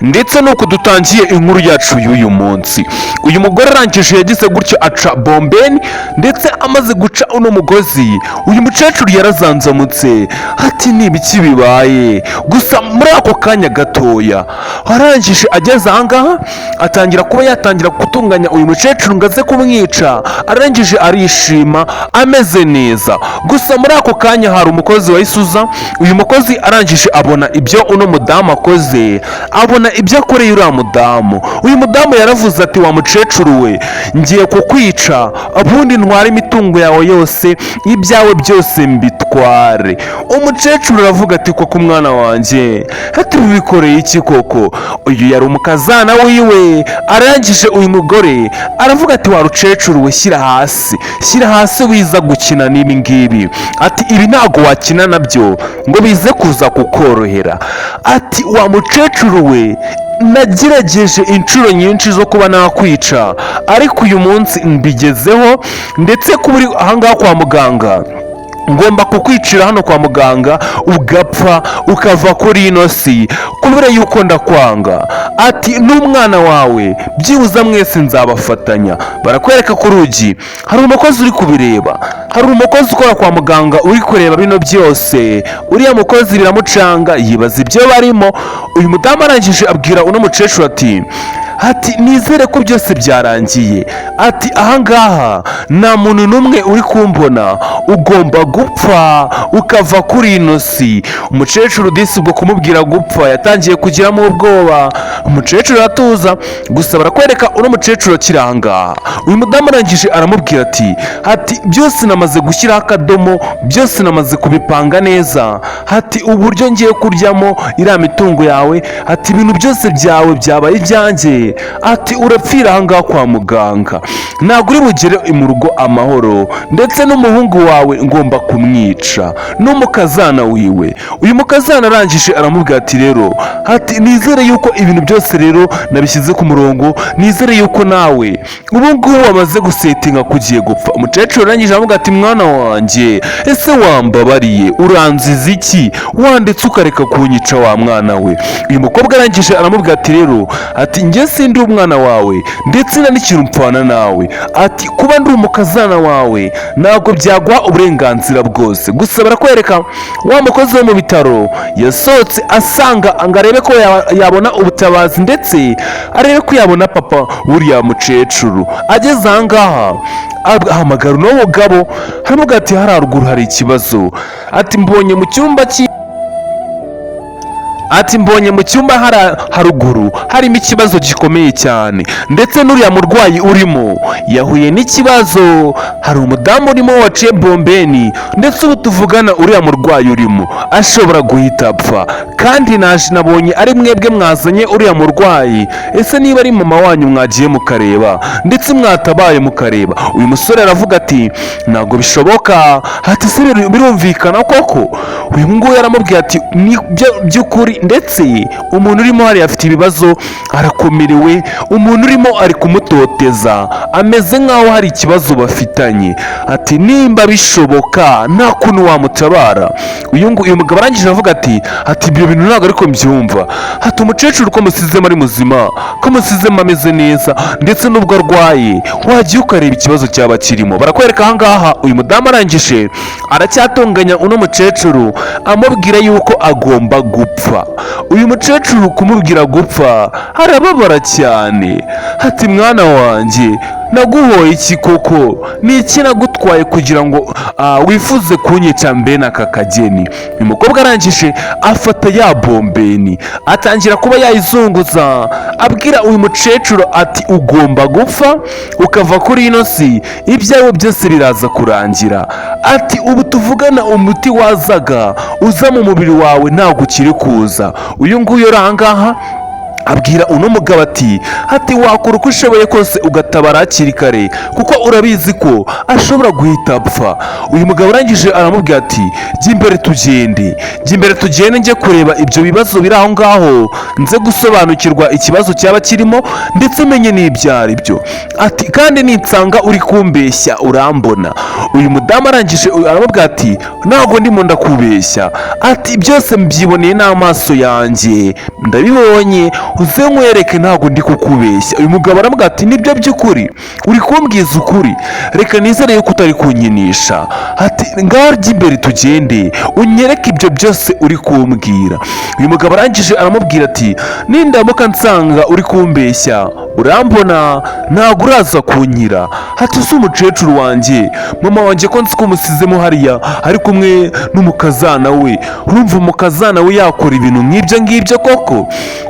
Ndetse nuko dutangiye inkuru yacu y'uyu munsi. Uyu mugore arangije yagize gutyo aca bombeni, ndetse amaze guca uno mugozi, uyu mukecuru yarazanzamutse ati: "Ni ibiki bibaye?" Gusa muri ako kanya gatoya arangije ageze ahangaha atangira kuba yatangira gutunganya uyu mukecuru ngo aze kumwica. Arangije arishima ameze neza. Gusa muri ako kanya hari umukozi wahise uza. Uyu mukozi arangije abona ibyo uno mudamu akoze, abona ibyo akoreye uriya mudamu. Uyu mudamu yaravuze ati: "Wa mukecuru we, ngiye kukwica, ubundi ntware imitungo yawe yose, ibyawe byose mbitware." Umukecuru aravuga ati: "Koko umwana wanjye?" Ati: "Bikoreye iki koko?" Uyu yari umukazana wiwe. Arangije uyu mugore aravuga ati: "Wa rukecuru we, shyira hasi, shyira hasi, wiza gukina n'ibi ngibi." Ati: "Ibi ntabwo wakina nabyo ngo bize kuza kukorohera." Ati: "Wa mukecuru we, nagerageje inshuro nyinshi zo kuba nakwica, ariko uyu munsi mbigezeho, ndetse kuba uri ahangaha kwa muganga, ngomba kukwicira hano kwa muganga, ugapfa ukava kuri ino si, kubera yuko ndakwanga." Ati: "N'umwana wawe byibuze mwese nzabafatanya." Barakwereka ku rugi hari umukozi uri kubireba, hari umukozi ukora kwa muganga uri kureba bino byose. Uriya mukozi biramucanga, yibaza ibyo barimo. Uyu mudamu arangije abwira uno mukecuru ati: "Nizere ko byose byarangiye." Ati: "Ahangaha nta muntu n'umwe uri kumbona, ugomba gupfa ukava kuri ino si." Umukecuru disi ubwo kumubwira gupfa yatangiye kugiramo ubwoba. Umukecuru aratuza. Gusa barakwereka uno mukecuru akiri ahangaha, uyu mudamu arangije aramubwira ati: "Byose namaze gushyiraho akadomo, byose namaze kubipanga neza." Ati: "Uburyo ngiye kuryamo iriya mitungo yawe." Ati: "Ibintu byose byawe byabaye ibyanjye." Ati: "Urapfira ahangaha kwa muganga, ntabwo uri bugere mu rugo amahoro, ndetse n'umuhungu wawe ngomba kumwica n'umukazana wiwe." Uyu mukazana arangije aramubwira ati: "Rero," ati, "nizere yuko ibintu byose rero nabishyize ku murongo, nizere yuko nawe ubu ngubu wamaze gusetinga ko ugiye gupfa." Umukecuru arangije aramubwira ati: "Mwana wanjye, ese wambabariye, uranziza iki? Wandetse ukareka kunyica, wa mwana we?" Uyu mukobwa arangije aramubwira ati: "Rero," ati, "njye sindi umwana wawe, ndetse nta n'ikintu mpfana nawe." Ati: "Kuba ndi umukazana wawe ntabwo byaguha uburenganzira bwose." Gusa barakwereka wa mukozi wo mu bitaro yasohotse asanga ngo arebe ko yabona ubutabazi, ndetse arebe ko yabona papa w'uriya mukecuru. Ageze ahangaha ahamagara uno mugabo, aramubwira ati: "Hariya haruguru hari ikibazo." Ati: "Mbonye mu cyumba haruguru harimo ikibazo gikomeye cyane, ndetse n'uriya murwayi urimo yahuye n'ikibazo. Hari umudamu urimo waciye bombeni, ndetse ubu tuvugana uriya murwayi urimo ashobora guhita apfa, kandi naje nabonye ari mwebwe mwazanye uriya murwayi. Ese niba ari mama wanyu, mwagiye mukareba, ndetse mwatabaye mukareba?" Uyu musore aravuga ati: "Ntabwo bishoboka." Ati: "Se birumvikana koko?" Uyu nguyu aramubwira ati: "Ni by'ukuri, ndetse umuntu urimo hariya afite ibibazo, arakomerewe, umuntu urimo ari kumutoteza, ameze nk'aho hari ikibazo bafitanye." Ati: "Nimba bishoboka, nta kuntu wamutabara?" Uyu mugabo arangije aravuga ati: "Ibyo bintu ntabwo ariko mbyumva." Ati: "Umukecuru ko musizemo ari muzima, ko musizemo ameze neza, ndetse n'ubwo arwaye, wagiye ukareba ikibazo cyaba kirimo?" Barakwereka ahangaha uyu mudamu arangije aracyatunganya uno mukecuru, amubwira yuko agomba gupfa. Uyu mukecuru kumubwira gupfa arababara cyane. Ati: "Mwana wanjye, naguhoye iki koko? Ni iki nagutwaye kugira ngo wifuze kunyica mbene aka kageni?" Uyu mukobwa arangije afata ya bombeni, atangira kuba yayizunguza, abwira uyu mukecuru ati: "Ugomba gupfa ukava kuri ino si, ibyawe byose biraza kurangira." Ati: "Ubu tuvugana umuti wazaga uza mu mubiri wawe ntabwo ukiri kuza." Uyu nguyu uri ahangaha abwira uno mugabo ati: "Wakora uko ushoboye kose ugatabara hakiri kare, kuko urabizi ko ashobora guhita apfa." Uyu mugabo arangije aramubwira ati: "Jya imbere tugende, jya imbere tugende, njye kureba ibyo bibazo biri aho ngaho, nze gusobanukirwa ikibazo cyaba kirimo, ndetse menye n'ibyo ari byo." Ati: "Kandi ninsanga uri kumbeshya urambona." Uyu mudamu arangije aramubwira ati: "Ntabwo ndimo ndakubeshya." Ati: "Byose mbyiboneye n'amaso yanjye, ndabibonye." Uze nkwereke, ntabwo ndi kukubeshya. Uyu mugabo aramubwira ati: "Nibyo by'ukuri uri kumbwiza ukuri? Reka nizere yuko utari kunyinisha." Ati: "Ngaho jya imbere tugende, unyereke ibyo byose uri kumbwira." Uyu mugabo arangije aramubwira ati: "Nindamuka nsanga uri kumbeshya, urambona ntabwo uraza kunkira." Ati: "Si umukecuru wanjye, mama wanjye, ko nzi ko umusizemo hariya ari kumwe n'umukazana we, urumva umukazana we yakora ibintu nk'ibyo ngibyo koko?"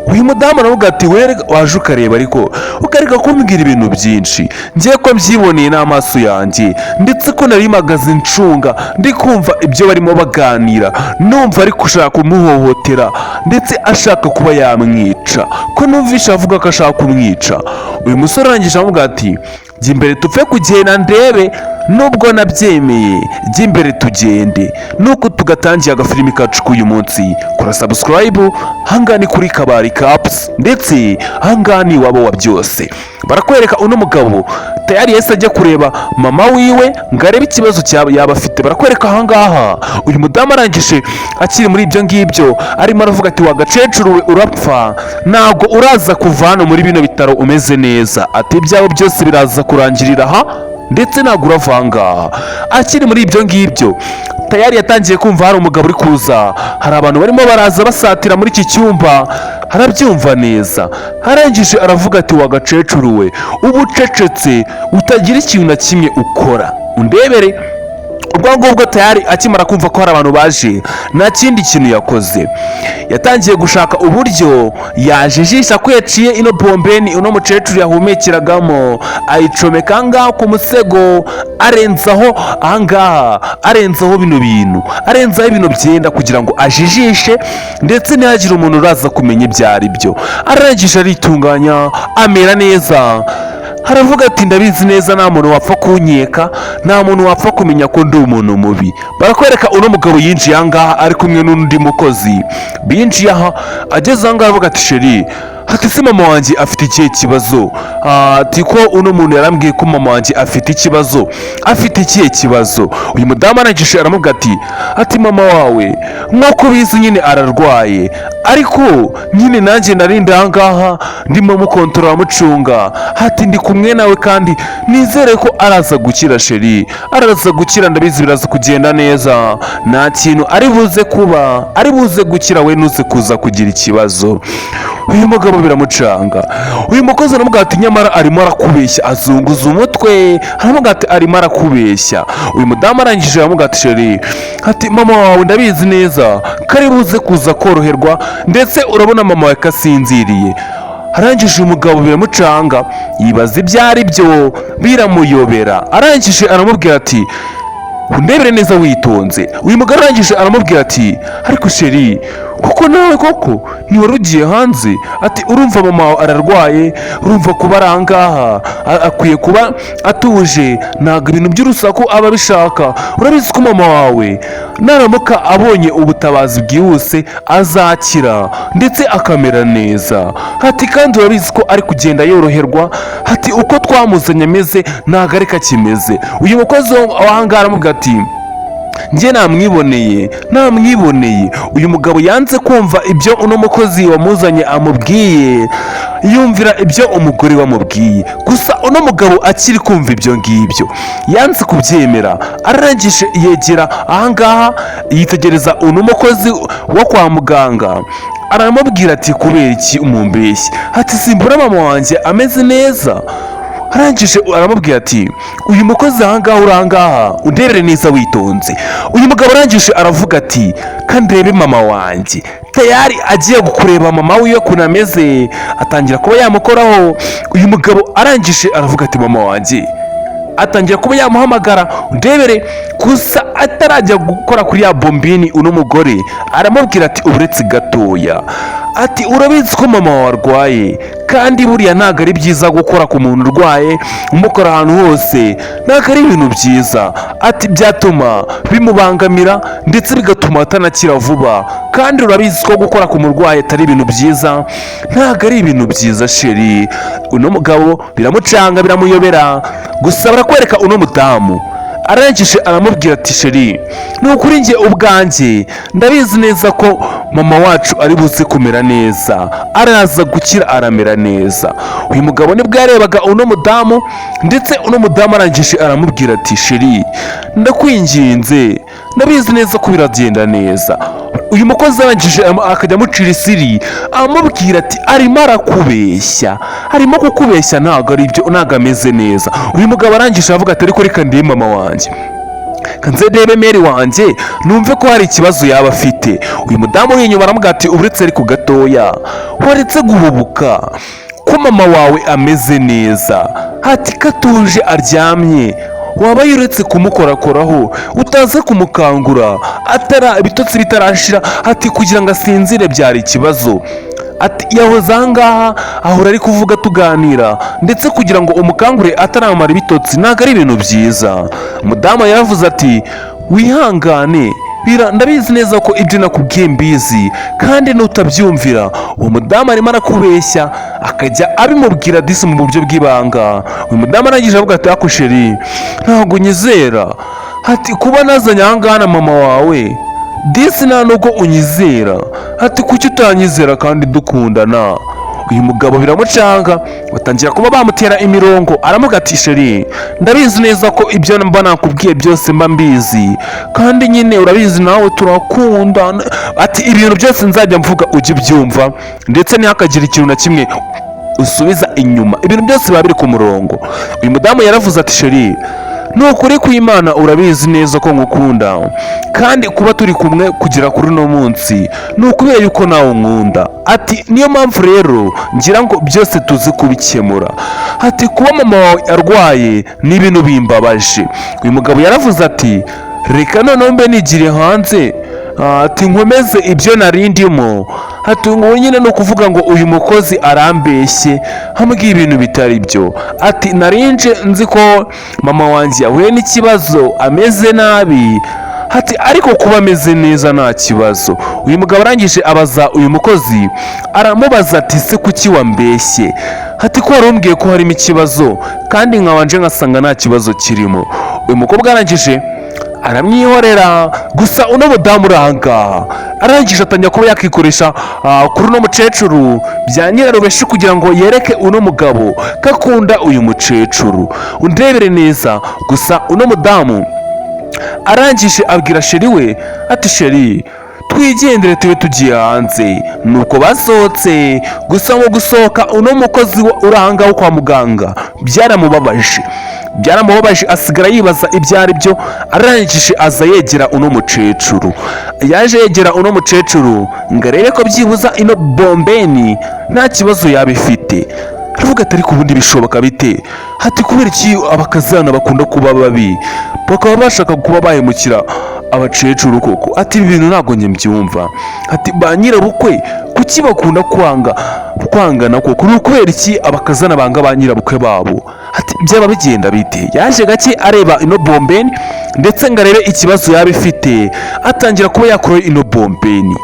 Uyu mudamu aravuga ati: "Were waje ukareba, ariko ukareka kumbwira ibintu byinshi. Ngiye ko mbyiboneye n'amaso yanjye, ndetse ko nari mpagaze ncunga, ndi kumva ibyo barimo baganira, numva ari gushaka kumuhohotera, ndetse ashaka kuba yamwica, ko numvishe avuga ko ashaka kumwica." Uyu musore arangije aramubwira ati: "Jya imbere tupfe kugenda ndebe nubwo nabyemeye, jya imbere tugende." Nuko tugatangiye agafilimi kacu k'uyu munsi. Kora subscribe. Ahangaha ni kuri Kabari Kapusi, ndetse ahangaha ni iwabo wa byose. Barakwereka uno mugabo tayari yahise ajya kureba mama wiwe ngo arebe ikibazo cyaba yaba afite. Barakwereka ahangaha uyu mudamu arangije, akiri muri ibyo ngibyo, arimo aravuga ati: "Wagacecuru we, urapfa, ntabwo uraza kuva hano muri bino bitaro umeze neza." Ati: "Ibyawe byose biraza kurangirira aha, ndetse ntabwo urava ahangaha." Akiri muri ibyo ngibyo, tayari yatangiye kumva hari umugabo uri kuza, hari abantu barimo baraza basatira muri iki cyumba, arabyumva neza. Arangije aravuga ati: "Wagacecuru we, uba ucecetse utagira ikintu na kimwe ukora, undebere." Ubwo ngubwo tayari akimara kumva ko hari abantu baje, nta kindi kintu yakoze, yatangiye gushaka uburyo yajijisha ko yaciye ino bombeni uno mukecuru yahumekeragamo, ayicomeka ahangaha ku musego, arenzaho ahangaha, arenzaho bino bintu, arenzaho ibintu byenda kugira ngo ajijishe, ndetse ntihagire umuntu uraza kumenya ibyo ari byo. Arangije aritunganya, amera neza, haravuga ati: "Ndabizi neza nta muntu wapfa kunkeka, nta muntu wapfa kumenya ko ndi umuntu mubi." Barakwereka uno mugabo yinjiye ahangaha ari kumwe n'undi mukozi. Binjiye aha, ageze ahangaha aravuga ati: "Chéri," ati, "se mama wanjye afite ikihe kibazo?" Ati: "Ko uno muntu yarambwiye ko mama wanjye afite ikibazo, afite ikihe kibazo?" Uyu mudamu arangije aramubwira ati: "Mama wawe nk'uko ubizi nyine ararwaye, ariko nyine nanjye narinda ahangaha ndimo mukontorora, mucunga." Ati: "Ndi kumwe nawe kandi nizere ko araza gukira. Chéri, araza gukira, ndabizi biraza kugenda neza, nta kintu ari buze kuba, ari buze gukira, we ntuze kuza kugira ikibazo." Uyu mugabo biramucanga. Uyu mukozi aramubwira ati: "Nyamara arimo arakubeshya." Azunguza umutwe, aramubwira ati: "Arimo arakubeshya." Uyu mudamu arangije aramubwira ati: "Chéri," ati, "mama wawe ndabizi neza ko ari buze kuza koroherwa, ndetse urabona mama wawe ko asinziriye." Arangije uyu mugabo biramucanga, yibaza ibyo ari byo, biramuyobera. Arangije aramubwira ati: "Undebere neza witonze." Uyu mugabo arangije aramubwira ati: "Ariko chéri, kuko nawe koko ntiwari ugiye hanze?" Ati: "Urumva mama wawe ararwaye, urumva kuba ari ahangaha akwiye kuba atuje, ntabwo ibintu by'urusaku aba abishaka. Urabizi ko mama wawe naramuka abonye ubutabazi bwihuse azakira ndetse akamera neza." Ati: "Kandi urabizi ko ari kugenda yoroherwa." Ati: "Uko twamuzanye ameze ntabwo ariko akimeze." Uyu mukozi w'ahangaha aramubwira ati: "Njye namwiboneye, namwiboneye." Uyu mugabo yanze kumva ibyo uno mukozi wamuzanye amubwiye, yumvira ibyo umugore wamubwiye. Gusa uno mugabo akiri kumva ibyo ngibyo yanze kubyemera. Arangije yegera ahangaha, yitegereza uno mukozi wo kwa muganga, aramubwira ati: "Kubera iki umumbeshyi?" Ati: "Simbura mama wanjye ameze neza." Arangije aramubwira ati: "Uyu mukozi ahangaha uri ahangaha, undebere neza witonze." Uyu mugabo arangije aravuga ati: "Kandi rebe mama wanjye." Tayari agiye kureba mama wiwe ukuntu ameze, atangira kuba yamukoraho. Uyu mugabo arangije aravuga ati: "Mama wanjye." Atangira kuba yamuhamagara, ndebere. Gusa atarajya gukora kuri ya bombini, uno mugore aramubwira ati: "Uretse gatoya." Ati: "Urabizi ko mama wawe arwaye, kandi buriya ntabwo ari byiza gukora ku muntu urwaye, umukora ahantu hose ntabwo ari ibintu byiza." Ati: "Byatuma bimubangamira, ndetse bigatuma atanakira vuba, kandi urabizi ko gukora ku murwayi atari ibintu byiza, ntabwo ari ibintu byiza, chéri." Uno mugabo biramucanga, biramuyobera. Gusa barakwereka uno mudamu Arangije aramubwira ati: "Chéri, ni ukuri njye ubwanjye ndabizi neza ko mama wacu ari buze kumera neza, araza gukira, aramera neza." Uyu mugabo nibwo yarebaga uno mudamu, ndetse uno mudamu arangije aramubwira ati: "Chéri, ndakwinginze, ndabizi neza ko biragenda neza." Uyu mukozi arangije akajya amucira isiri, amubwira ati: "Arimo arakubeshya, arimo kukubeshya, ntabwo ari ibyo, ntabwo ameze neza." Uyu mugabo arangije avuga ati: "Ariko reka ndebe mama wanjye, kanze ndebe mère wanjye, numve ko hari ikibazo yaba afite." Uyu mudamu uri inyuma aramubwira ati: "Uretse ariko gatoya, waretse guhubuka, ko mama wawe ameze neza, ati ko atuje aryamye, waba yuretse kumukorakoraho, utaza kumukangura atara ibitotsi bitarashira, ati kugira ngo asinzire byari ikibazo, ati yahoze ahangaha ahora ari kuvuga tuganira, ndetse kugira ngo umukangure ataramara ibitotsi ntabwo ari ibintu byiza." Umudamu yaravuze ati: "Wihangane, ndabizi neza ko ibyo nakubwiye mbizi, kandi nutabyumvira uwo mudamu arimo arakubeshya." Akajya abimubwira disi mu buryo bw'ibanga. Uyu mudamu arangije avuga ati: "Ako chéri, ntabwo unyizera, ati kuba nazanye ahangaha na mama wawe, disi nta nubwo unyizera, ati kuki utanyizera kandi dukundana?" Uyu mugabo biramucanga, batangira kuba bamutera imirongo. Aramuga ati: "Chéri, ndabizi neza ko ibyo mba nakubwiye byose mba mbizi, kandi nyine urabizi nawe turakundana, ati ibintu byose nzajya mvuga ujye ubyumva, ndetse ntihakagire ikintu na kimwe usubiza inyuma, ibintu byose biba biri ku murongo." Uyu mudamu yaravuze ati: "Chéri, ni ukuri kw'Imana urabizi neza ko ngukunda, kandi kuba turi kumwe kugera kuri uno munsi ni ukubera yuko nawe unkunda, ati niyo mpamvu rero ngira ngo byose tuzi kubikemura, ati kuba mama wawe arwaye ni ibintu bimbabaje." Uyu mugabo yaravuze ati: "Reka noneho mbe nigire hanze, ati nkomeze ibyo nari ndimo, ati ngo nyine ni ukuvuga ngo uyu mukozi arambeshye, ambwiye ibintu bitari byo, ati narinje nzi ko mama wanjye yahuye n'ikibazo ameze nabi, ati ariko kuba ameze neza nta kibazo." Uyu mugabo arangije abaza uyu mukozi, aramubaza ati: "Se kuki wambeshye, ati ko wari umbwiye ko harimo ikibazo kandi nkabanje nkasanga nta kibazo kirimo?" Uyu mukobwa arangije aramwihorera. Gusa uno mudamu uri ahangaha arangije atangira kuba yakikoresha kuri uno mukecuru bya nyirarubeshi, kugira ngo yereke uno mugabo ko akunda uyu mukecuru. Undebere neza. Gusa uno mudamu arangije abwira chéri we ati: "Chéri, twigendere, tube tugiye hanze." Nuko basohotse. Gusa mu gusohoka, uno mukozi uri ahangaha wo kwa muganga byaramubabaje, byaramubabaje, asigara yibaza ibyo ari byo. Arangije aza yegera uno mukecuru, yaje yegera uno mukecuru ngo arebe ko byibuza ino bombeni nta kibazo yaba ifite. Aravuga ati: "Ariko ubundi bishoboka bite, ati kubera iki abakazana bakunda kuba babi, bakaba bashaka kuba bahemukira abakecuru koko? Ati ibi bintu ntabwo njye mbyumva, ati ba nyirabukwe kuki bakunda kwanga kwangana koko? Ni ukubera iki abakazana banga ba nyirabukwe babo? Ati byaba bigenda bite?" Yaje gake areba ino bombeni, ndetse ngo arebe ikibazo yaba ifite. Atangira kuba yakora ino bombeni,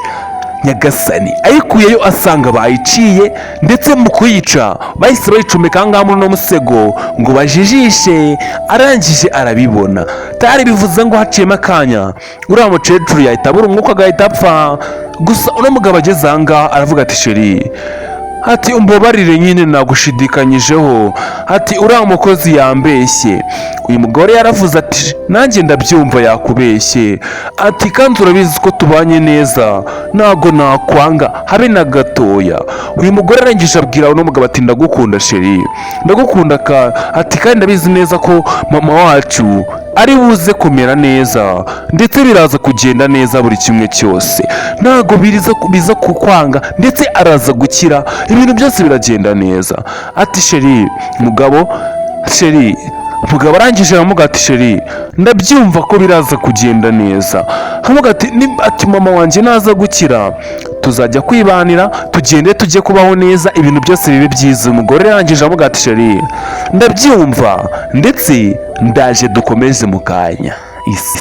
nyagasani, ayikuyeyo asanga bayiciye, ndetse mu kuyica bahise bayicomeka ahangaha muri uno musego ngo bajijishe. Arangije arabibona tayari, bivuze ngo haciyemo akanya uriya mukecuru yahita abura umwuka, agahita apfa. Gusa uno mugabo ageze ahangaha aravuga ati: "Chéri, ati umbabarire nyine nagushidikanyijeho, ati uriya mukozi yambeshye." Uyu mugore yaravuze ati: "Nanjye ndabyumva yakubeshye, ati kandi urabizi ko tubanye neza, ntago nakwanga habe na gatoya." Uyu mugore arangije abwira uno mugabo ati: "Ndagukunda chéri, ndagukunda ka, ati kandi ndabizi neza ko mama wacu ari buze kumera neza, ndetse biraza kugenda neza buri kimwe cyose, ntabwo biza kukwanga, ndetse araza gukira, ibintu byose biragenda neza." Ati: "Chéri," mugabo, chéri, mugabo arangije aramuga ati: "Chéri, ndabyumva ko biraza kugenda neza." Aramuga ati: "Ati mama wanjye naza gukira tuzajya kwibanira, tugende tujye kubaho neza, ibintu byose bibe byiza." Umugore arangije amuga ati: "Chéri, ndabyumva, ndetse ndaje dukomeze mu kanya." Isi.